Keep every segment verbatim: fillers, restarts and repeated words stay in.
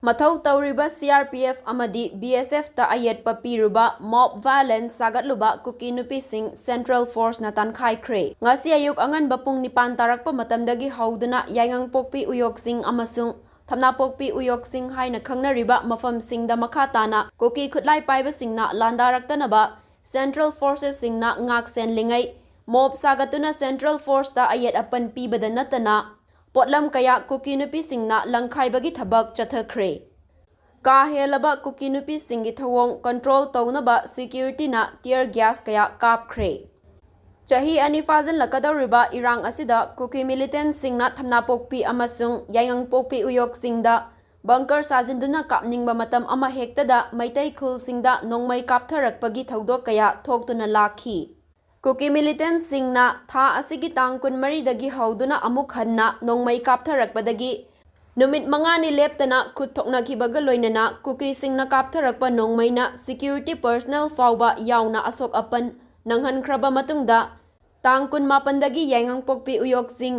ꯃꯊꯧ ꯇꯧꯔꯤꯕ C R P F ꯑꯃꯗꯤ B S F ꯇ ꯑꯌꯦꯠꯄ ꯄꯤꯔꯨꯕ mob violence ꯁꯥꯒꯠꯂꯨꯕ ꯀꯨꯀꯤ ꯅꯨꯄꯤꯁꯤꯡ Central Force ꯅ ꯇꯥꯟꯈꯥꯏꯈ꯭ꯔꯦ꯫ ꯉꯁꯤ ꯑꯌꯨꯛ ꯑꯉꯟꯕ ꯄꯨꯡ ꯅꯤꯄꯥꯟ ꯇꯥꯔꯛꯄ ꯃꯇꯝꯗꯒꯤ ꯍꯧꯗꯨꯅ ꯌꯥꯏꯉꯪꯄꯣꯛꯄꯤ ꯎꯌꯣꯛꯆꯤꯡ ꯑꯃꯁꯨꯡ ꯊꯝꯅꯥꯄꯣꯛꯄꯤ ꯎꯌꯣꯛꯆꯤꯡ ꯍꯥꯏꯅ ꯈꯪꯅꯔꯤꯕ ꯃꯐꯝꯁꯤꯡꯗ ꯃꯈꯥ ꯇꯥꯅ ꯀꯨꯀꯤ ꯈꯨꯠꯂꯥꯏ ꯄꯥꯏꯕꯁꯤꯡꯅ ꯂꯥꯟꯗꯥꯔꯛꯇꯅꯕ Central Forces ꯁꯤꯡꯅ ꯉꯥꯛ ꯁꯦꯟꯂꯤꯉꯩ mob ꯁꯥꯒꯠꯇꯨꯅ Central Force ꯇ ꯑꯌꯦꯠ ꯑꯄꯟ ꯄꯤꯕꯗ ꯅꯠꯇꯅ ꯄꯣꯠꯂꯝ ꯀꯌꯥ ꯀꯨꯀꯤ ꯅꯨꯄꯤꯁꯤꯡꯅ ꯂꯪꯈꯥꯏꯕꯒꯤ ꯊꯕꯛ ꯆꯠꯊꯈ꯭ꯔꯦ꯫ ꯀꯥ ꯍꯦꯜꯂꯕ ꯀꯨꯀꯤ ꯅꯨꯄꯤꯁꯤꯡꯒꯤ ꯊꯧꯑꯣꯡ control ꯇꯧꯅꯕ security ꯅ tear gas ꯀꯌꯥ ꯀꯥꯞꯈ꯭ꯔꯦ꯫ ꯆꯍꯤ ꯑꯅꯤ ꯐꯥꯖꯤꯜꯂꯛꯀꯗꯧꯔꯤꯕ ꯏꯔꯥꯡ ꯑꯁꯤꯗ ꯀꯨꯀꯤ militant ꯁꯤꯡꯅ ꯊꯝꯅꯥꯄꯣꯛꯄꯤ ꯑꯃꯁꯨꯡ ꯌꯥꯏꯉꯪꯄꯣꯛꯄꯤ ꯎꯌꯣꯛꯁꯤꯡꯗ bunker ꯁꯥꯖꯤꯟꯗꯨꯅ ꯀꯥꯞꯅꯤꯡꯕ ꯃꯇꯝ ꯑꯃꯍꯦꯛꯇꯗ ꯃꯩꯇꯩ ꯈꯨꯜꯁꯤꯡꯗ ꯅꯣꯡꯃꯩ ꯀꯥꯞꯊꯔꯛꯄꯒꯤ ꯊꯧꯗꯣꯛ ꯀꯌꯥ ꯊꯣꯛꯇꯨꯅ ꯂꯥꯛꯈꯤ꯫ ꯀꯨꯀꯤ militant ꯁꯤꯡꯅ ꯊꯥ ꯑꯁꯤꯒꯤ ꯇꯥꯡ ꯀꯨꯟꯃꯔꯤꯗꯒꯤ ꯍꯧꯗꯨꯅ ꯑꯃꯨꯛ ꯍꯟꯅ ꯅꯣꯡꯃꯩ ꯀꯥꯞꯊꯔꯛꯄꯗꯒꯤ ꯅꯨꯃꯤꯠ ꯃꯉꯥꯅꯤ ꯂꯦꯞꯇꯅ ꯈꯨꯠ ꯊꯣꯛꯅꯈꯤꯕꯒ ꯂꯣꯏꯅꯅ ꯀꯨꯀꯤꯁꯤꯡꯅ ꯀꯥꯞꯊꯔꯛꯄ ꯅꯣꯡꯃꯩꯅ security personnel ꯐꯥꯎꯕ ꯌꯥꯎꯅ ꯑꯁꯣꯛ ꯑꯄꯟ ꯅꯪꯍꯟꯈ꯭ꯔꯕ ꯃꯇꯨꯡꯗ, ꯇꯥꯡ ꯀꯨꯟꯃꯥꯄꯟꯗꯒꯤ ꯌꯥꯏꯉꯪꯄꯣꯛꯄꯤ ꯎꯌꯣꯛꯆꯤꯡ,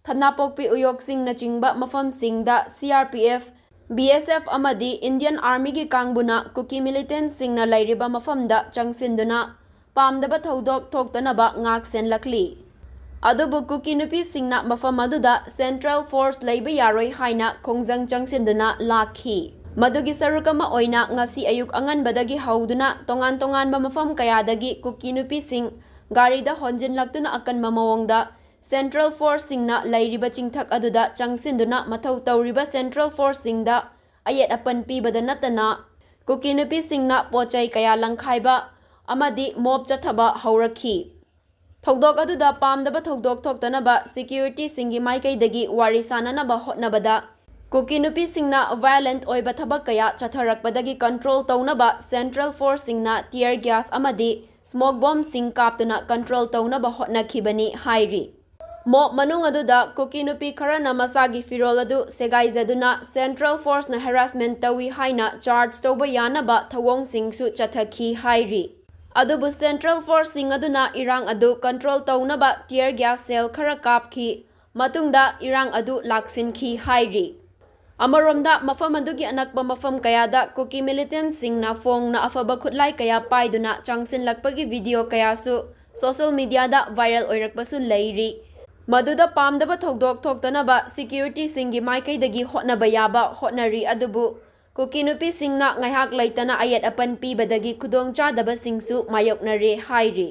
ꯊꯝꯅꯥꯄꯣꯛꯄꯤ ꯎꯌꯣꯛꯆꯤꯡꯅꯆꯤꯡꯕ ꯃꯐꯝꯁꯤꯡꯗ C R P F, B S F ꯑꯃꯗꯤ Indian Army ꯒꯤ ꯀꯥꯡꯕꯨꯅ ꯀꯨꯀꯤ militant ꯁꯤꯡꯅ ꯂꯩꯔꯤꯕ ꯃꯐꯝꯗ ꯆꯪꯁꯤꯟꯗꯨꯅ ꯄꯥꯝꯗꯕ ꯊꯧꯗꯣꯛ ꯊꯣꯛꯇꯅꯕ ꯉꯥꯛ ꯁꯦꯟꯂꯛꯂꯤ꯫ ꯑꯗꯨꯕꯨ ꯀꯨꯀꯤ ꯅꯨꯄꯤꯁꯤꯡꯅ ꯃꯐꯝ ꯑꯗꯨꯗ Central Force ꯂꯩꯕ ꯌꯥꯔꯣꯏ ꯍꯥꯏꯅ ꯈꯣꯡꯖꯪ ꯆꯪꯁꯤꯟꯗꯨꯅ ꯂꯥꯛꯈꯤ꯫ ꯃꯗꯨꯒꯤ ꯁꯔꯨꯛ ꯑꯃ ꯑꯣꯏꯅ ꯉꯁꯤ ꯑꯌꯨꯛ ꯑꯉꯟꯕꯗꯒꯤ ꯍꯧꯗꯨꯅ ꯇꯣꯉꯥꯟ ꯇꯣꯉꯥꯟꯕ ꯃꯐꯝ ꯀꯌꯥꯗꯒꯤ ꯀꯨꯀꯤ ꯅꯨꯄꯤꯁꯤꯡ ꯒꯥꯔꯤꯗ ꯍꯣꯟꯖꯤꯟꯂꯛꯇꯨꯅ ꯑꯀꯟꯕ ꯃꯑꯣꯡꯗ Central Force ꯁꯤꯡꯅ ꯂꯩꯔꯤꯕ ꯆꯤꯡꯊꯛ ꯑꯗꯨꯗ ꯆꯪꯁꯤꯟꯗꯨꯅ ꯃꯊꯧ ꯇꯧꯔꯤꯕ Central Force ꯁꯤꯡꯗ ꯑꯌꯦꯠ ꯑꯄꯟ ꯄꯤꯕꯗ ꯅꯠꯇꯅ ꯀꯨꯀꯤ ꯅꯨꯄꯤꯁꯤꯡꯅ ꯄꯣꯠ ꯆꯩ ꯀꯌꯥ ꯂꯪꯈꯥꯏꯕ ꯑꯃꯗꯤ mob ꯆꯠꯊꯕ ꯍꯧꯔꯛꯈꯤ꯫ ꯊꯧꯗꯣꯛ ꯑꯗꯨꯗ ꯄꯥꯝꯗꯕ ꯊꯧꯗꯣꯛ ꯊꯣꯛꯇꯅꯕ security ꯁꯤꯡꯒꯤ ꯃꯥꯏꯀꯩꯗꯒꯤ ꯋꯥꯔꯤ ꯁꯥꯅꯅꯕ ꯍꯣꯠꯅꯕꯗ ꯀꯨꯀꯤ ꯅꯨꯄꯤꯁꯤꯡꯅ violent ꯑꯣꯏꯕ ꯊꯕꯛ ꯀꯌꯥ ꯆꯠꯊꯔꯛꯄꯗꯒꯤ control ꯇꯧꯅꯕ Central Force ꯁꯤꯡꯅ tear gas ꯑꯃꯗꯤ smoke bomb ꯁꯤꯡ ꯀꯥꯞꯇꯨꯅ control ꯇꯧꯅꯕ ꯍꯣꯠꯅꯈꯤꯕꯅꯤ ꯍꯥꯏꯔꯤ꯫ Mob ꯃꯅꯨꯡ ꯑꯗꯨꯗ ꯀꯨꯀꯤ ꯅꯨꯄꯤ ꯈꯔꯅ ꯃꯁꯥꯒꯤ ꯐꯤꯔꯣꯜ ꯑꯗꯨ ꯁꯦꯒꯥꯏꯖꯗꯨꯅ Central Force ꯅ harassment ꯇꯧꯏ ꯍꯥꯏꯅ charge ꯇꯧꯕ ꯌꯥꯅꯕ ꯊꯧꯑꯣꯡꯁꯤꯡꯁꯨ ꯆꯠꯊꯈꯤ ꯍꯥꯏꯔꯤ꯫ ꯑꯗꯨꯕꯨ Central Force ꯁꯤꯡ ꯑꯗꯨꯅ ꯏꯔꯥꯡ ꯑꯗꯨ control ꯇꯧꯅꯕ tear gas shell ꯈꯔ ꯀꯥꯞꯈꯤ꯫ ꯃꯇꯨꯡꯗ ꯏꯔꯥꯡ ꯑꯗꯨ ꯂꯥꯛꯁꯤꯟꯈꯤ ꯍꯥꯏꯔꯤ꯫ ꯑꯃꯔꯣꯝꯗ, ꯃꯐꯝ ꯑꯗꯨꯒꯤ ꯑꯅꯛꯄ ꯃꯐꯝ ꯀꯌꯥꯗ ꯀꯨꯀꯤ militantꯁꯤꯡꯅ ꯐꯣꯡꯅ ꯑꯐꯕ ꯈꯨꯠꯂꯥꯏ ꯀꯌꯥ ꯄꯥꯏꯗꯨꯅ ꯆꯪꯁꯤꯜꯂꯛꯄꯒꯤ video ꯀꯌꯥꯁꯨ social mediaꯗ viral ꯑꯣꯏꯔꯛꯄꯁꯨ ꯂꯩꯔꯤ꯫ ꯃꯗꯨꯗ ꯄꯥꯝꯗꯕ ꯊꯧꯗꯣꯛ ꯊꯣꯛꯇꯅꯕ securityꯁꯤꯡꯒꯤ ꯃꯥꯏꯀꯩꯗꯒꯤ ꯍꯣꯠꯅꯕ ꯌꯥꯕ ꯍꯣꯠꯅꯔꯤ, ꯑꯗꯨꯕꯨ ꯀꯨꯀꯤ ꯅꯨꯄꯤꯁꯤꯡꯅ ꯉꯥꯏꯍꯥꯛ ꯂꯩꯇꯅ ꯑꯌꯦꯠ ꯑꯄꯟ ꯄꯤꯕꯗꯒꯤ ꯈꯨꯗꯣꯡꯆꯥꯗꯕꯁꯤꯡꯁꯨ ꯃꯥꯌꯣꯛꯅꯔꯦ ꯍꯥꯏꯔꯤ꯫